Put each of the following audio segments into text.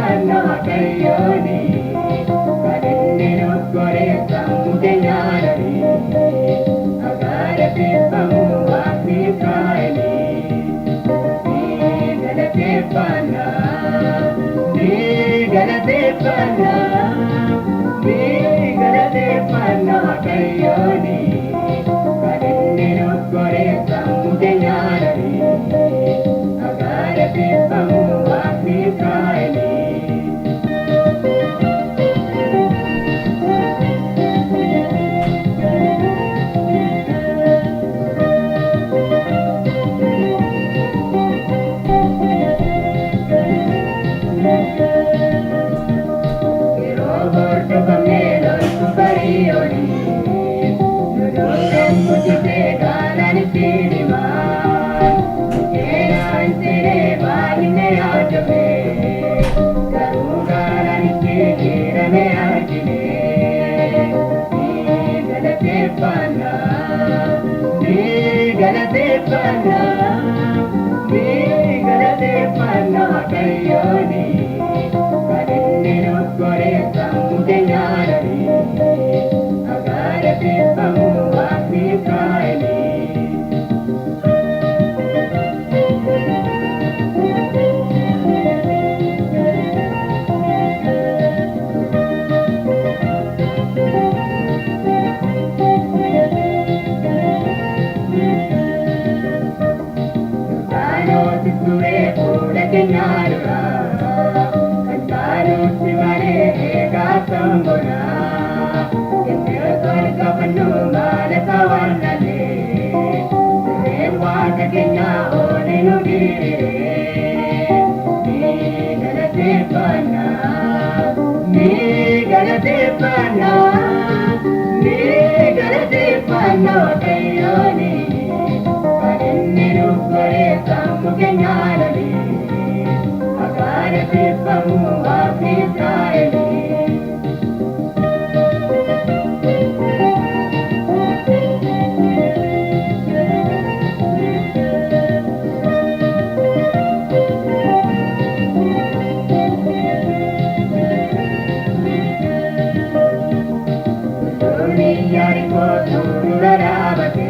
galateeffannaa Waaqayyooni kan inni nuuf godhe sammuu keenyaan olii haa galateeffamu Waaqni Israa'elii. Ni galateeffannaa, ni galateeffannaa, ni galateeffannaa Waaqayyooni kan inni nuuf godhe sammuu keenyaan olii haa galateeffamu Waaqni Israa'elii. Yeroo hordofamnee loltu barii olii, nu duuleen guddisee gaalaan ittiin himaa. Seenaa hin seenee baay'inne yaadame, garuu gaalaan ittiin hirame argine. Ni galateeffannaa, ni galateeffannaa, ni galateeffannaa Waaqayyooni kan inni nuuf godhe sammuu keenyaan olii haa galateeffamu Waaqni Israa'elii. Yordaanoosis turee fuula keenyaa dura, kan caalutti malee eegaa sangoona. Jennee osoo hin gaafannu maal isaa wallaalee, sirreen Waaqa keenyaa oole nu diriire. Ni galateeffannaa, ni galateeffannaa, ni galateeffannaa Waaqayyooni kan inni nuuf godhe sammuu keenyaan olii haa galateeffamu Waaqni Israa'elii. Tulluun Yaarikoo sulula dhaabate,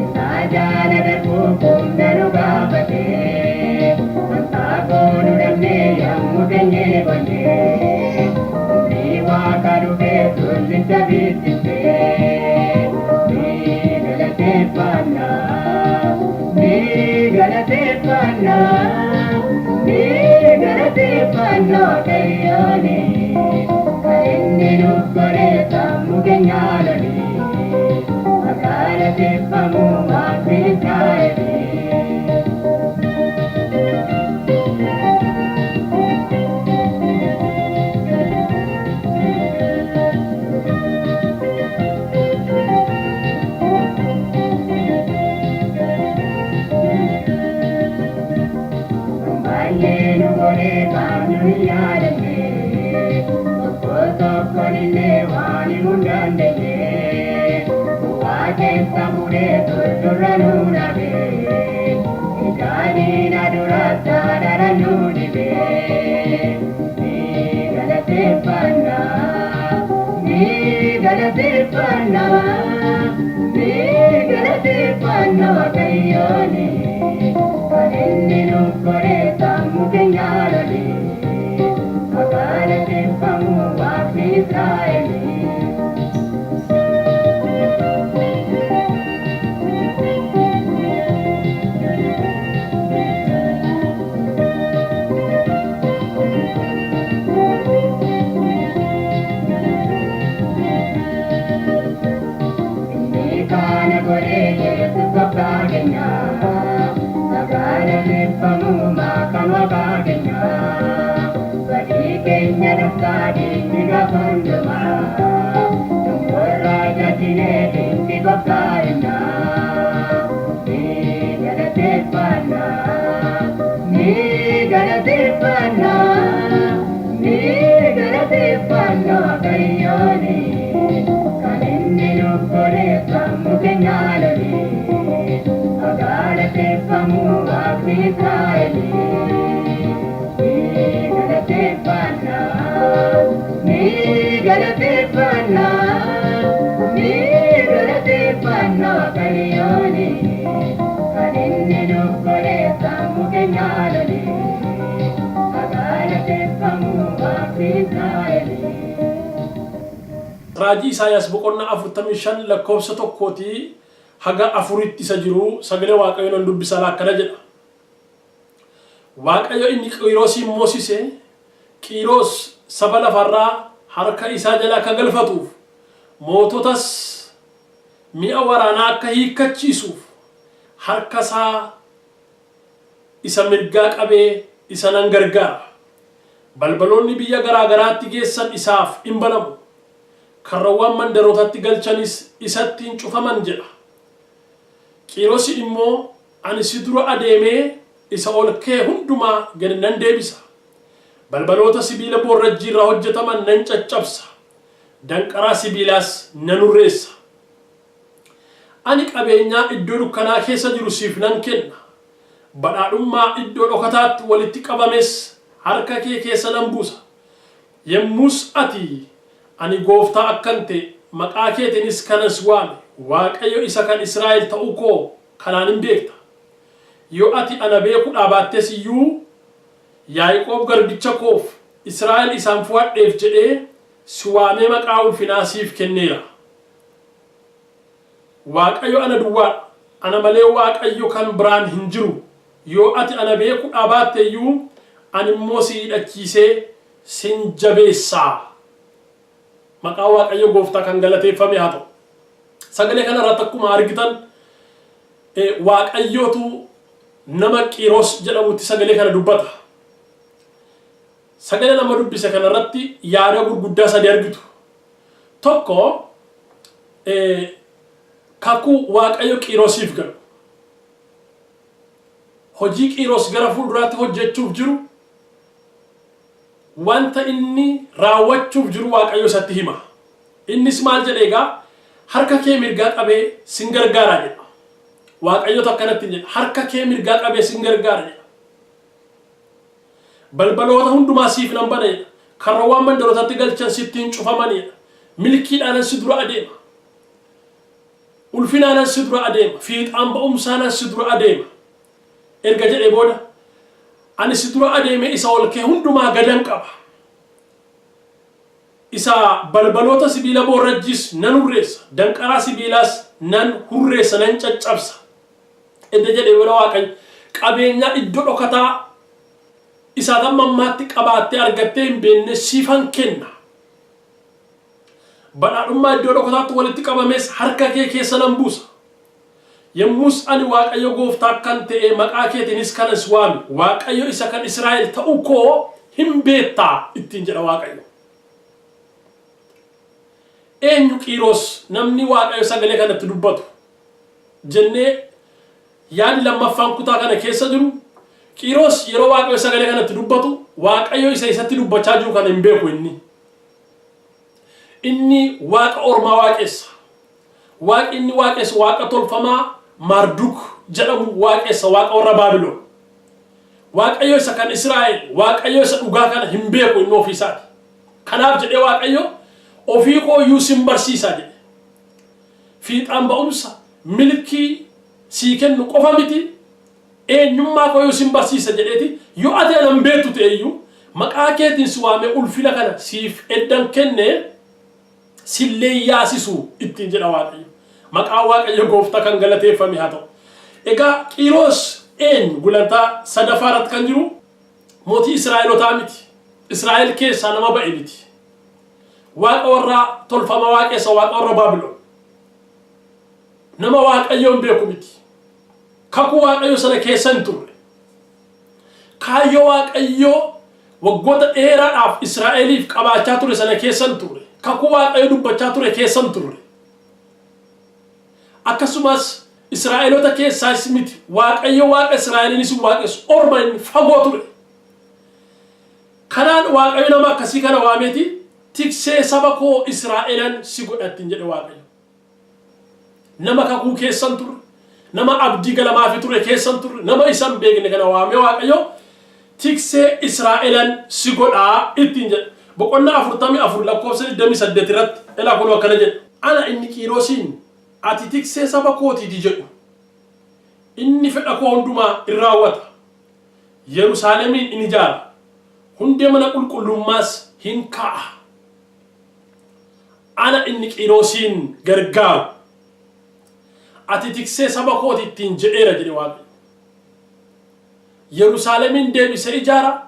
isaa jaala darbuuf humna nu gaafate. Wanta goonu dhabnee yommuu teenyee boonye, humni Waaqa dhufee tullicha bittinse. Ni galateeffannaa, ni galateeffannaa, ni galateeffannaa Waaqayyooni kan inni nuuf godhe sammuu keenyaan olii haa galateeffamu Waaqni Israa'elii. Baay'ee nu godhe qaamni nu hin yaadanne, tokko tokkoon illee waan himuu hin dandeenye. Bu'aa keessa bu'ee tullurra nu dhabe, ijaaniin aduratti darara nu dibe. Ni galateeffannaa, ni galateeffannaa, ni galateeffannaa Waaqayyooni kan inni nuuf godhe sammuu keenyaan olii haa galateeffamu Waaqni Israa'elii. Inni kana godhe Yesuus gooftaa keenya, haa galateeffamu maqaan Waaqaa keenya. Badii keenya dhoksaa diinni gaafa hundumaa, xumurraa jajinee dinqii gooftaa himna. Ni galateeffannaa, ni galateeffannaa, ni galateeffannaa Waaqayyooni kan inni nuuf godhe sammuu keenyaan olii haa galateeffamu Waaqni Israa'elii. Ni galateeffanna, ni galateeffanna Waaqayyooni, kan inni nuuf godhe sammuu keenya lole, haa galateeffamu Waaqni Israa'elii. Raajii Isaayaas boqonnaa 45 lakkoofsa 1tii haga 4tti isa jiru sagalee Waaqayyoo nan dubbisa akkana jedha. Waaqayyo inni Qiiroosiin moosise, Qiiroos saba lafarraa harka isaa jala akka galfatuuf, moototas mi'a waraanaa akka hiikkachiisuuf harka isaa isa mirgaa qabee isa nan gargaara. Balbaloonni biyya garaa garaatti geessan isaaf in banamu, karrawwan mandarootatti galchanis isatti hin cufaman jedha. Qiirosiin immoo ani si dura adeemee isa ol ka'e hundumaa gad nan deebisa. Balbaloota sibiila boorrajjii irraa hojjetaman nan caccabsa, danqaraa sibiilaas nan hurreessa. Ani qabeenyaa iddoo dukkanaa keessa jiru siif nan kenna, badhaadhummaa iddoo dhokataatti walitti qabames harka kee keessa nan buusa. Yommus ati, ani gooftaa akkan ta'e, maqaa keetiinis kanan si waame, Waaqayyo isa kan Israa'el ta'uu koo kanaan in beekta. Yoo ati ana beekuudhaa baattes iyyuu, Yaaqoob garbicha koof, Israa'el isan fo'adheef jedhee si waamee maqaa ulfinaa siif kenneera. Waaqayyo ana duwwaa dha, ana malee Waaqayyo kan biraan hin jiru, yoo ati ana beekuudhaa baatte iyyuu, ani immoo si hidhachiisee sin jabeessa. Maqaan Waaqayyo gooftaa kan galateeffame haa ta'u. Sagalee kana irratti akkuma argitan Waaqayyootu nama Qiiros jedhamutti sagalee kana dubbata. Sagalee nama dubbise kana irratti yaada gurguddaa sadi argitu. Tokko, kakuu Waaqayyo Qiirosiif galu. Hojii Qiiros gara fuulduraatti hojjechuuf jiru, wanta inni raawwachuuf jiru Waaqayyo isatti hima. Innis maal jedhe egaa? Harka kee mirgaa qabee sin gargaaraa jedha. Waaqayyotu akkanatti jedha. Harka kee mirgaa qabee sin gargaara jedha. Balbaloota hundumaa siif nan bana jedha. Karrawwan mandarootatti galchan sitti hin cufaman jedha. Milkiidhaanan si dura adeema. Ulfinaanan si dura adeema. Fiixaan ba'umsaanan si dura adeema. Erga jedhee booda, ani si dura adeemee isa ol kee hundumaa gadan qaba. Isa balbaloota sibiila boorrajjiis nan hurreessa, danqaraa sibiilaas nan hurreessa, nan caccabsa. Edda jedhee booda Waaqayyo qabeenyaa iddoo dhokataa isaa hamma ammaatti qabaattee argattee hin beekne siifan kenna. Badhaadhummaa iddoo dhokataatti walitti qabames harka kee keessa nan buusa. Yommus ani Waaqayyo gooftaa akkan ta'e, maqaa keetiinis kanan si waame, Waaqayyo isa kan Israa'el ta'uu koo hin beekta ittiin jedha Waaqayyo. Eenyu Qiiros namni Waaqayyo sagalee kanatti dubbatu jennee yaadni lammaffaan kutaa kana keessa jiru, Qiiros yeroo Waaqayyo sagalee kanatti dubbatu Waaqayyo isa isatti dubbachaa jiru kana hin beeku inni. Inni waaqa ormaa waaqessa. Waaqi inni waaqessu waaqa tolfamaa Maarduk jedhamu waaqessa, waaqa warra Baabilon. Waaqayyo isa kan Israa'el, Waaqayyo isa dhugaa kana hin beeku inni ofii isaati. Kanaaf jedhee Waaqayyo ofii koo iyyuu sin barsiisa jedhe. Fiixaan ba'umsa milkii sii kennu qofa miti, eenyummaa koo iyyuu sin barsiisa jedheeti, yoo ati ana hin beektu ta'e iyyuu maqaa keetiin si waamee ulfina kana siif eddan kenne sillee yaasisu ittiin jedha Waaqayyo. Maqaan Waaqayyo gooftaa kan galateeffame haa ta'u. Egaa Qiiros eenyu? Gulantaa sadaffaa irratti kan jiru mootii Israa'elotaa miti. Israa'el keessaa nama ba'e miti. Waaqa warra tolfama waaqessa, waaqa warra Baabilon. Nama Waaqayyoon beeku miti. Kakuu Waaqayyo sana keessa hin turre. Kaayyoo Waaqayyoo waggoota dheeraadhaaf Israa'eliif qabaachaa ture sana keessa hin turre. Kakuu Waaqayyo dubbachaa ture keessa hin turre. Akkasumas Israa'eloota keessaas miti. Waaqayyo Waaqa Israa'eliinis hin waaqessu. Orma inni fagoo ture. Kanaan Waaqayyo nama akkasii kana waameeti tiksee saba koo Israa'elan si godha ittiin jedhe Waaqayyo. Nama kakuu keessa hin turre, nama abdii galamaafi ture keessa hin turre, nama isa hin beekne kana waamee Waaqayyo tiksee Israa'elan si godhaa ittiin jedha. Boqonnaa 44 lakkoofsa 28 irratti ilaa kunoo akkana jedha. Ana inni Qiiroosiin ati tiksee saba kootiiti jedhu. Inni fedha koo hundumaa in raawwata. Yerusaalemiin in ijaara, hundee mana qulqullummaas hin kaa'a. Ana inni Qiiroosiin gargaaru. Ati tiksee saba kooti ittiin jedheera jedhe Waaqayyo. Yerusaalemiin deebisee ijaara,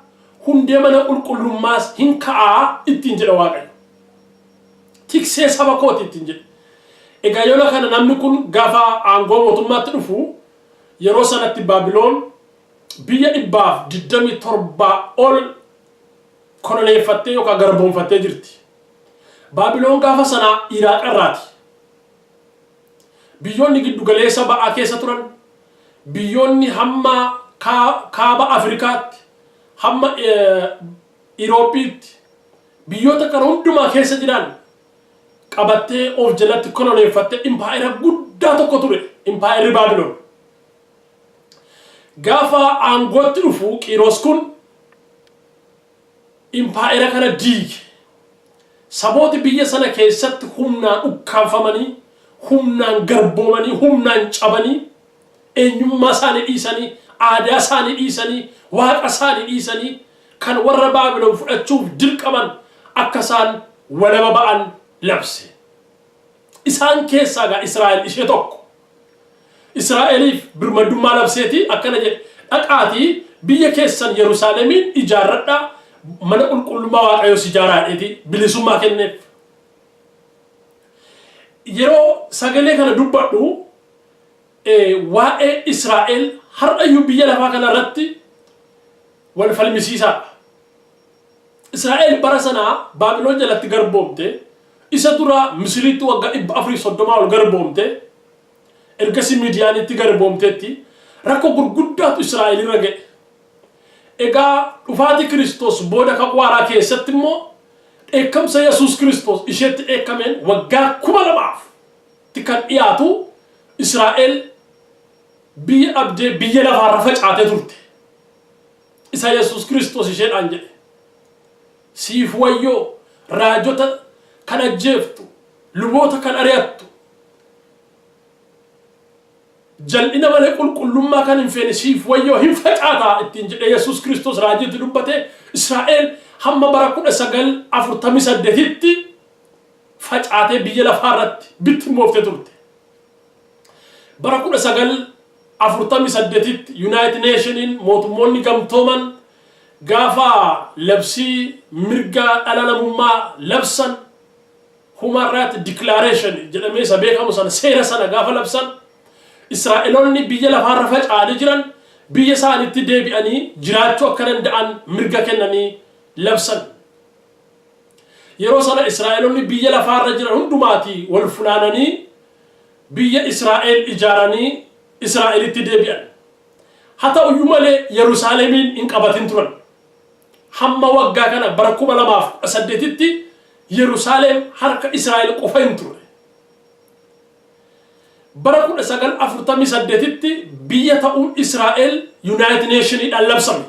hundee mana qulqullummaas hin ka'aa ittiin jedha Waaqayyo. Tiksee saba kooti ittiin jedhe. Egaa yoona kana namni kun gaafa aangoo mootummaatti dhufu yeroo sanatti Baabiloon biyya 127 ol koloneeffattee yookaan garboomfattee jirti. Baabiloon gaafa sanaa Iraaq irraati. Biyyoonni giddu galeessa ba'aa keessa turan, biyyoonni hamma kaaba Afrikaatti, hamma Iroophiitti, biyyoota kana hundumaa keessa jiran qabattee of jalatti koloneeffattee impaayera guddaa tokko ture, impaayerri Baabiloon. Gaafa aangootti dhufu Qiiros kun impaayera kana diige. Sabooti biyya sana keessatti humnaan ukkaamfamanii, humnaan garboomanii, humnaan cabanii, eenyummaa isaanii dhiisanii, aadaa isaanii dhiisanii, waaqa isaanii dhiisanii kan warra Baabilon fudhachuuf dirqaman akka isaan walaba ba'an labse. Isaan keessaa egaa Israa'el ishee tokko. Israa'eliif birmadummaa labseeti akkana jedhe, Dhaqaatii biyya keessan Yerusaalemiin ijaarradhaa, mana qulqullummaa Waaqayyoos ijaaraa jedheeti bilisummaa kenneef. Yeroo sagalee kana dubbadhu waa'ee Israa'el har'ayyuu biyya lafaa kana irratti wal falmisiisaadha. Israa'el bara sanaa Baabiloon jalatti garboomte, isa dura Misiriitti waggaa 430 ol garboomte, ergasii Midiyaanitti garboomteetti. Rakkoo gurguddaatu Israa'el irra ga'e. Egaa dhufaatii Kiristoos booda kakuu haaraa keessatti immoo dheekkamsa Yesuus Kiristoos isheetti dheekkameen waggaa 2000 tti kan dhiyaatu Israa'el biyya dhabdee biyya lafaarra facaatee turte. Isa Yesuus Kiristoos isheedhaan jedhe. Siif wayyoo raajota kan ajjeeftu, luboota kan ari'attu, jal'ina malee qulqullummaa kan hin feene siif wayyoo hin facaataa ittiin jedhee Yesuus Kiristoos raajiitti dubbate. Israa'el hamma bara 1948tti facaatee biyya lafaa irratti bittimmooftee turte. Bara 1948tti United Nationiin, mootummoonni gamtooman, gaafa labsii mirga dhala namummaa labsan, Human Rights Declaration jedhamee isa beekamu sana, seera sana gaafa labsan, Israa'eloonni biyya lafaarra faca'anii jiran biyya isaaniitti deebi'anii jiraachuu akka danda'an mirga kennanii labsan. Yeroo sana Israa'eloonni biyya lafaarra jiran hundumaatii wal funaananii biyya Israa'el ijaaranii Israa'elitti deebi'an. Haa ta'uyyuu malee Yerusaalemiin hin qabatin turan. Hamma waggaa kana bara 2018tti Yerusaalem harka Israa'el qofa hin turre. Bara 1948tti biyya ta'uun Israa'el United Nationiidhaan labsame.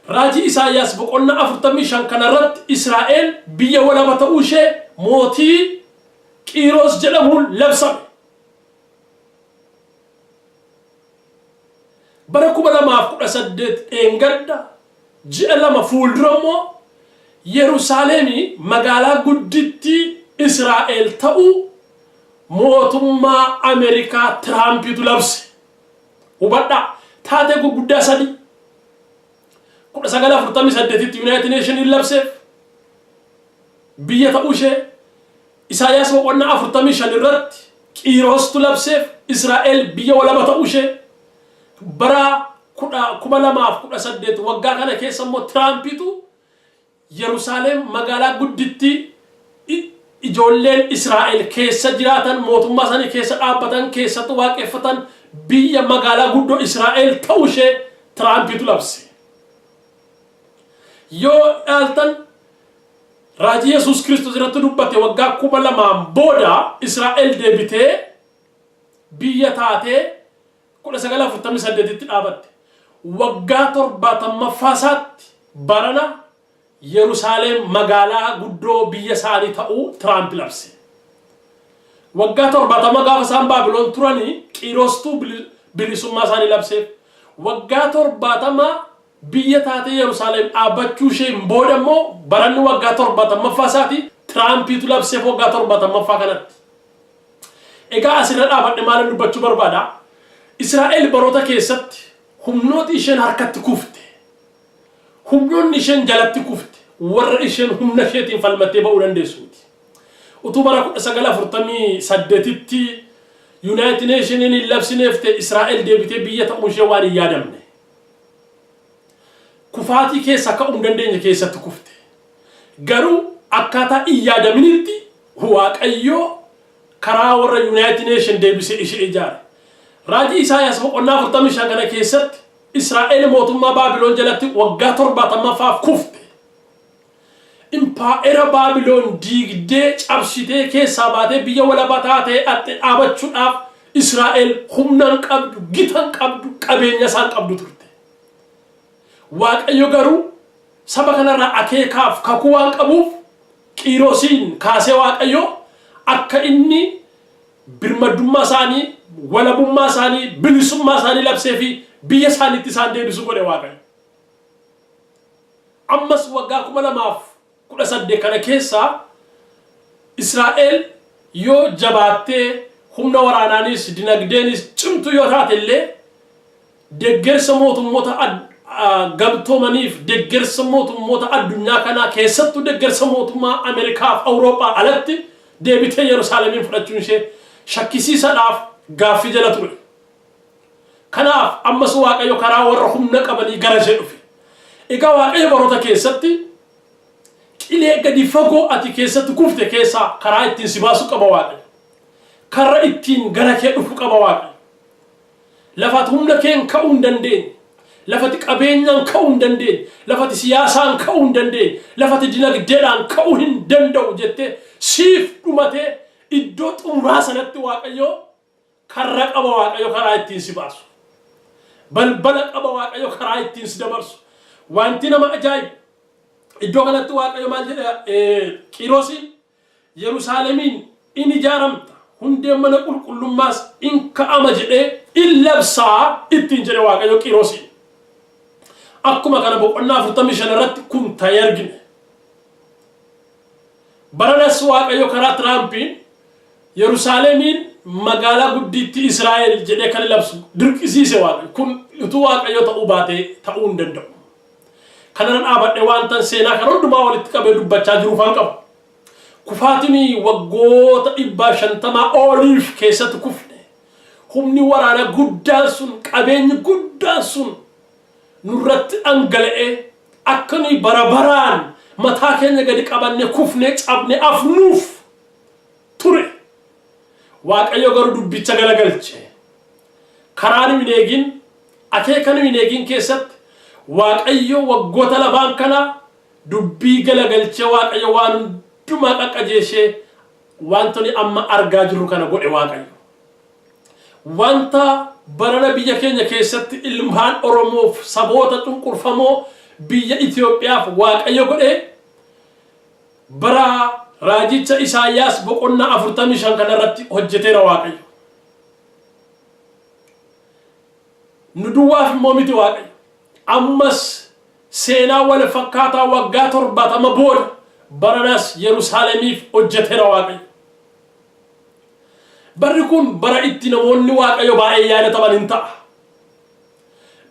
Raajii Isaayyaas boqonnaa 45 kanarratti Israa'el biyya walaba ta'uu ishee mootii Qiiros jedhamuun labsame. Bara 2018 dheengadda ji'a lama fuuldura immoo Yerusaalemi magaalaa guddittii Israa'el ta'uu mootummaa Ameerikaa Tiraampitu labse. Hubadhaa, taatee gurguddaa sadii. 1948tti United Nationiin labseef biyya ta'uu ishee, Isaayyaas boqonnaa 45 irratti Qiiroostu labseef Israa'el biyya walaba ta'uu ishee, bara 2018 waggaa kana keessa immoo Tiraampitu Yerusaalem magaalaa guddittii ijoolleen Israa'el keessa jiraatan, mootummaa isaanii keessa dhaabbatan, keessatti waaqeffatan, biyya magaalaa guddoo Israa'el ta'uu ishee Tiraampitu labse. Yoo ilaaltan raajii Yesuus Kiristoos irratti dubbate waggaa 2000 booda Israa'el deebitee biyya taatee 1948tti dhaabatte. Waggaa 70ffaa isaatti barana Yerusaalem magaalaa guddoo biyya isaanii ta'uu Tiraamp labse. Waggaa 70 gaafa isaan Baabiloon turanii Qiirostuu bilisummaa isaanii labseef. Waggaa 70 biyya taatee Yerusaalem dhaabbachuu isheen booda immoo baranni waggaa 70ffaa isaati Tiraampiitu labseef waggaa 70ffaa kanatti. Egaa asirra dhaabadhe maalin dubbachuu barbaada? Israa'el baroota keessatti humnooti isheen harkatti kufte, humnoonni isheen jalatti kufte, warra isheen humna isheetiin falmattee ba'uu dandeessu miti. Utuu bara 1948tti United Nationiin hin labsineef ta'e Israa'el deebitee biyya ta'uun ishee waan hin yaadamne. Kufaatii keessaa ka'uu hin dandeenye keessatti kufte. Garuu akkaataa hin yaadaminitti Waaqayyo karaa warra United Nation deebisee ishee ijaare. Raajii Isaayaas boqonnaa 45 kana keessatti Israa'el mootummaa Baabiloon jalatti waggaa 70ffaaf kufte. Impaa'era Baabiloon diigdee cabsitee keessaa baatee biyya walabaa taatee dhaqxe dhaabachuudhaaf Israa'el humna hin qabdu, gita hin qabdu, qabeenya isaa hin qabdu turte. Waaqayyo garuu saba kanarraa akeekaaf kakuu waan qabuuf Qiirosiin kaasee Waaqayyo akka inni birmaddummaa isaanii, walabummaa isaanii, bilisummaa isaanii labsee fi biyya isaaniitti isaan deebisu godhe Waaqayyo. Ammas waggaa 2018 kana keessaa Israa'el yoo jabaattee humna waraanaanis dinagdeenis cimtuu yoo taate illee deggersa mootummoota gamtoomaniif deggersa mootummoota addunyaa kanaa keessattuu deggersa mootummaa Ameerikaaf Awurooppaa alatti deebitee Yerusaalemiin fudhachuun ishee shakkisiisadhaaf gaaffii jala ture. Kanaaf ammas Waaqayyo karaa warra humna qabanii gara ishee dhufe. Egaa Waaqayyo baroota keessatti qilee gadi fagoo ati keessatti kufte keessaa karaa ittiin si baasu qaba Waaqayyo. Karra ittiin gara kee dhufu qaba Waaqayyo. Lafa ati humna keen ka'uu hin dandeenye, lafa ati qabeenyaan ka'uu hin dandeenye, lafa ati siyaasaan ka'uu hin dandeenye, lafa ati dinagdeedhaan ka'uu hin danda'u jettee siif dhumatee iddoo xumuraa sanatti Waaqayyo karra qaba Waaqayyo karaa ittiin si baasu. Balbala qaba Waaqayyo karaa ittiin si dabarsu. Wanti nama ajaa'ibu iddoo kanatti Waaqayyo maal jedha Qiirosiin Yerusaalemiin in ijaaramta, hundeen mana qulqullummaas in ka'ama jedhee in labsaa ittiin jedhe Waaqayyo Qiirosiin. Akkuma kana boqonnaa 45 irratti kun ta'ee argine. Baranas Waaqayyo karaa Tiraampiin Yerusaalemiin magaalaa guddiittii Israa'el jedhee kan labsu dirqisiise Waaqayyo. Kun utuu Waaqayyo ta'uu baatee ta'uu hin danda'u. Kanarra dhaabadhe waantan seenaa kan hundumaa walitti qabee dubbachaa jiruufaan qabu. Kufaatiin waggoota 150 oliif keessatti kufne. Humni waraanaa guddaan sun qabeenyi guddaan sun nurratti dhangala'ee akka nuyi bara baraan mataa keenya gadi qabannee kufnee cabnee afnuuf ture. Waaqayyo garuu dubbicha galagalche. Karaa nu hin eegin, akeeka nu hin eegin keessatti Waaqayyo waggoota lamaan kana dubbii galagalchee Waaqayyo waan hundumaa qaqqajeeshee wanta nuyi amma argaa jirru kana godhe Waaqayyo. Wanta barana biyya keenya keessatti ilmaan Oromoof saboota cunqurfamoo biyya Itoophiyaaf Waaqayyo godhe bara raajicha Isaayyaas boqonnaa 45 kanarratti hojjeteera Waaqayyo. Nu duwwaaf immoo miti Waaqayyo. Ammas seenaa wal fakkaataa waggaa 70 booda baranas Yerusaalemiif hojjeteera Waaqayyo. Barri kun bara itti namoonni Waaqayyo baay'ee yaadataman hin ta'a.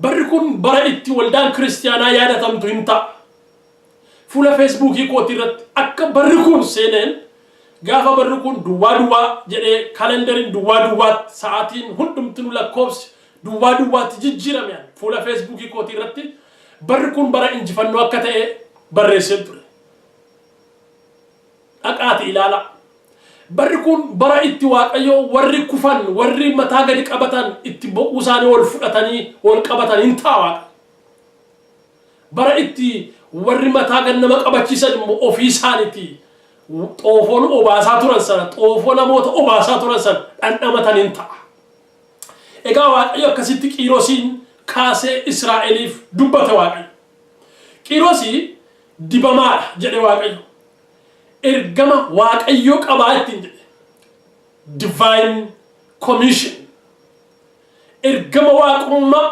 Barri kun bara itti waldaan kiristiyaanaa yaadatamtu hin ta'a. Fuula Feesbuukii kootii irratti akka barri kun seeneen gaafa barri kun duwwaa duwwaa jedhee kaalendariin duwwaa duwwaatti sa'aatiin hundumtinuu lakkoofsi duwwaa duwwaatti jijjiirame fuula Feesbuukii kootii irratti barri kun bara injifannoo akka ta'e barreesseen ture. Dhaqaati ilaalaa. Barri kun bara itti Waaqayyo warri kufan, warri mataa gadi qabatan itti boquu isaanii ol fudhatanii ol qabatan hin ta'a Waaqayyo. Bara itti warri mataa gad nama qabachiisan immoo ofii isaaniiti xoofoon obaasaa turan sana, xoofoo namoota obaasaa turan sana dhandhamatan hin ta'a. Egaa Waaqayyo akkasitti Qiirosiin kaasee Israa'eliif dubbate Waaqayyo. Qiirosii Dibamaadha jedhe Waaqayyo. Ergama Waaqayyoo qabaa ittiin jedhe. Divine Commission. Ergama waaqummaa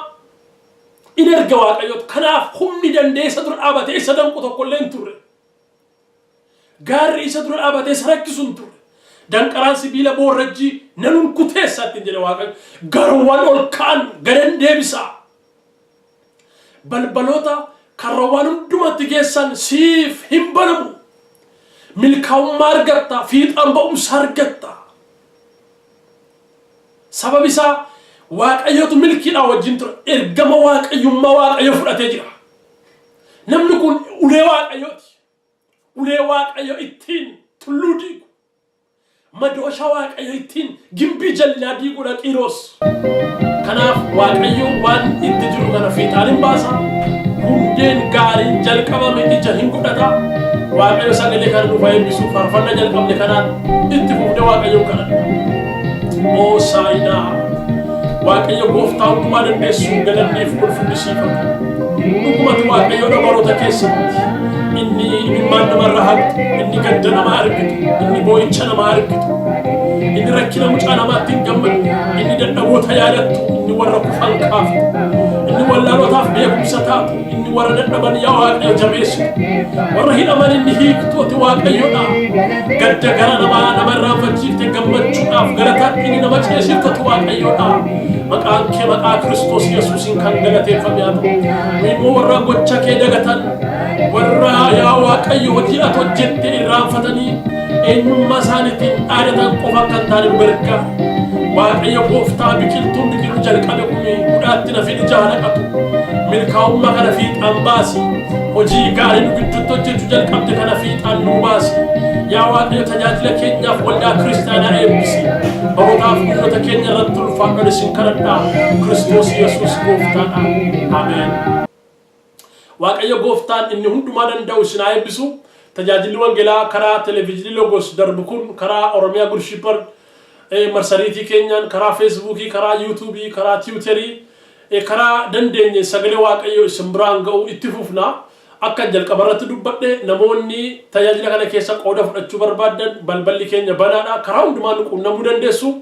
in erga Waaqayyootu. Kanaaf humni danda'ee isa dura dhaabatee isa danqu tokkollee hin turre. Gaarri isa dura dhaabatee isa rakkisu hin turre. Danqaraan sibiila boorrajjii nan kuteessa ittiin jedhe Waaqayyo. Garoowwan ol ka'an gadan deebisaa. Balbaloota karrawwan hundumatti geessan siif hin banamu. Milkaa'ummaa argatta, fiixaan ba'umsa argatta. Sababi isaa Waaqayyotu milkiidhaan wajjin ture. Ergama Waaqayyummaa Waaqayyo fudhatee jira. Namni kun ulee Waaqayyooti. Ulee Waaqayyo ittiin tulluu diigu. Madoosha Waaqayyo ittiin gimbii jallinaa diiguudha Qiiros. Kanaaf Waaqayyo waan itti jiru kana fiixaan hin baasa. Hundeen gaariin jalqabame ija hin godhata. Waaqayyo sagalee kana nuuf haa eebbisu. Faarfannaa jalqabne kanaan itti fufnee Waaqayyoon kadhanna. Oo saayinaa. Waaqayyo gooftaa hundumaa dandeessu galanniif ulfinni siif haa ta'u. Dhugumatti Waaqayyoodha baroota keessatti. Inni imimmaan namarraa haqxu, inni gadda namaa argitu, inni boo'icha namaa argitu, inni rakkina mucaa namaatti hin gammadne, inni dadhaboota yaadattu, inni warra kufan kaaftu, inni wallaalotaaf beekumsa taatu, inni warra dadhaban yaa Waaqayyo jabeessitu, warra hidhaman inni hiiktu ati Waaqayyoodha. Gadda gara namaa nama irraanfachiifte gammachuudhaaf galataatti inni nama ceesiftu ati Waaqayyoodha. Maqaan kee maqaa Kiristoos Yesuusiin kan galateeffame haa ta'u. Nu immoo warra gocha kee dagatan, warra yaa Waaqayyo hojii ati hojjette irraanfatanii eenyummaa isaaniitiin dhaadatan qofa akka hin taane nu gargaara. Waaqayyo gooftaa, biqiltuun biqiluu jalqabe kun hudhaatti nafin ija haa naqatu. Milkaa'ummaa kana fiixaan baasi. Hojii gaarii nu gidduutti hojjechuu jalqabde kana fiixaan nuu baasi. Yaa Waaqayyo, tajaajila keenyaaf waldaa kiristaanaa eebbisi. Barootaaf guyyoota keenya irratti ulfaadhaan isin kadhadhaa. Kiristoos Yesuus gooftaadha. Ameen. Waaqayyo gooftaan inni hundumaa danda'u isin haa eebbisu. Tajaajilli wangeelaa karaa televezyiinii Logos darbu kun karaa Oromiyaa Good Shepherd marsariitii keenyaan, karaa Feesbuukii, karaa Yuutuubii, karaa Tiwuterii, karaa dandeenye sagalee Waaqayyoo isin biraan ga'uu itti fufna. Akka jalqaba irratti dubbadhe, namoonni tajaajila kana keessa qooda fudhachuu barbaaddan balballi keenya banaadha. Karaa hundumaa nu quunnamuu dandeessu.